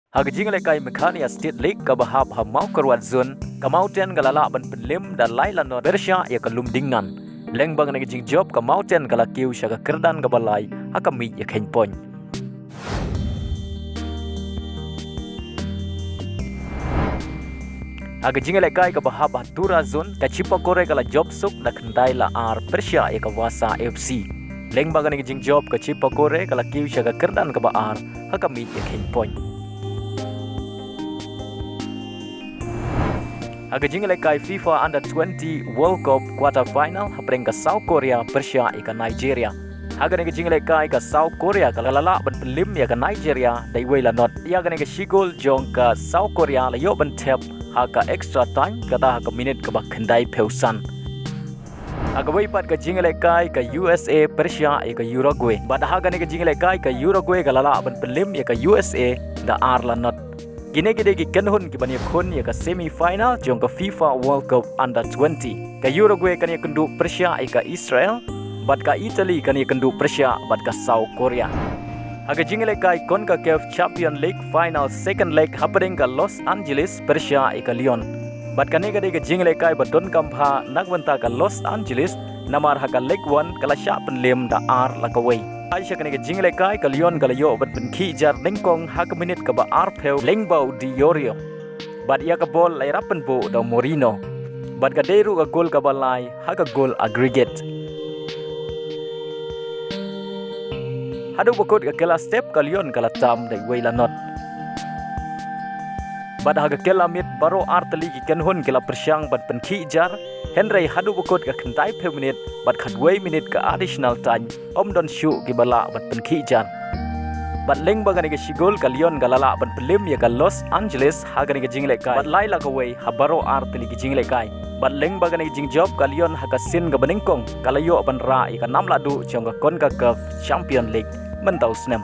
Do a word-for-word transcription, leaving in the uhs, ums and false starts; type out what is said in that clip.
Ha ka jinglehkai Meghalaya State League kaba hap ha Mawkyrwat Zone, ka Mawten ka la lah ban pynlem da lai la not pyrshah ïa ka Lumdingngan. Lyngba kane ka jingjop ka Mawten ka la kiew sha ka kyrdan kaba lai ha ka miej ïakheiñ point. Ha ka jinglehkai kaba hap ha Tura Zone, ka Chipakore ka la jop suk da khyndai la ar pyrshah ïa ka Wasa F C. Lyngba kane ka jingjop ka Chipakore ka la kiew sha ka kyrdan kaba ar ha ka miej ïakheiñ point. Ha ka jinglehkai FIFA Under twenty World Cup quarter final hapdeng ka South Korea pyrshah ïa ka Nigeria. Ha kane ka jinglehkai ka South Korea ka la lah ban pynlem ïa ka Nigeria da iwei la not. Ïa kane ka shi gol jong ka South Korea la ïoh ban thep ha ka extra time, kata ha ka minit kaba khyndai phew san. Ha kawei pat ka jinglehkai ka U S A pyrshah ïa ka Uruguay. Bad ha kane ka jinglehkai ka Uruguay ka la lah ban pynlem ïa ka U S A da ar la not. Kine ki dei ki kynhun kiban ïakhun ïa ka semi final jong ka FIFA World Cup Under twenty. Ka Uruguay kan ïakynduh pyrshah ïa ka Israel, bad ka Italy kan ïakynduh pyrshah bad ka South Korea. Ha ka jinglehkai CONCACAF Champion League final second leg hapdeng ka Los Angeles pyrshah ïa ka Lyon. Bad kane ka dei ka jinglehkai ba donkam bha na ka bynta ka Los Angeles, namar ha ka leg one ka la shah pynlem da ar la kawei. Ai sha kane ka jinglehkai ka Lyon ka la ïoh ban pynkhih jar nyngkong ha ka minit kaba arphew lyngba u Di Yorio. Bad ïa ka bol la ïarap pynbuh da u Moreno. Bad ka dei ruh ka gol kaba lai ha ka gol aggregate. Haduh ba kut ka kylla step ka Lyon ka la tam da iwei la not. Bad ha ka kylla miet baroh ar tylli ki kynhun ki la pyrshang ban pynkhih jar, hynrei haduh ba kut ka khyndai phew minit bad khatwei minit ka additional time, ym don shuh kiba lah ban pynkhih jar. Bad lyngba kane ka shi gol ka Lyon ka la lah ban pynlem ïa ka Los Angeles ha kane ka jinglehkai bad lai la kawei ha baroh ar tylli ki jinglehkai. Bad lyngba kane ka jingjop ka Lyon ha ka sien kaba nyngkong ka la ïoh ban rah ïa ka nam lahduh jong ka CONCACAF Champion League mynta u snem.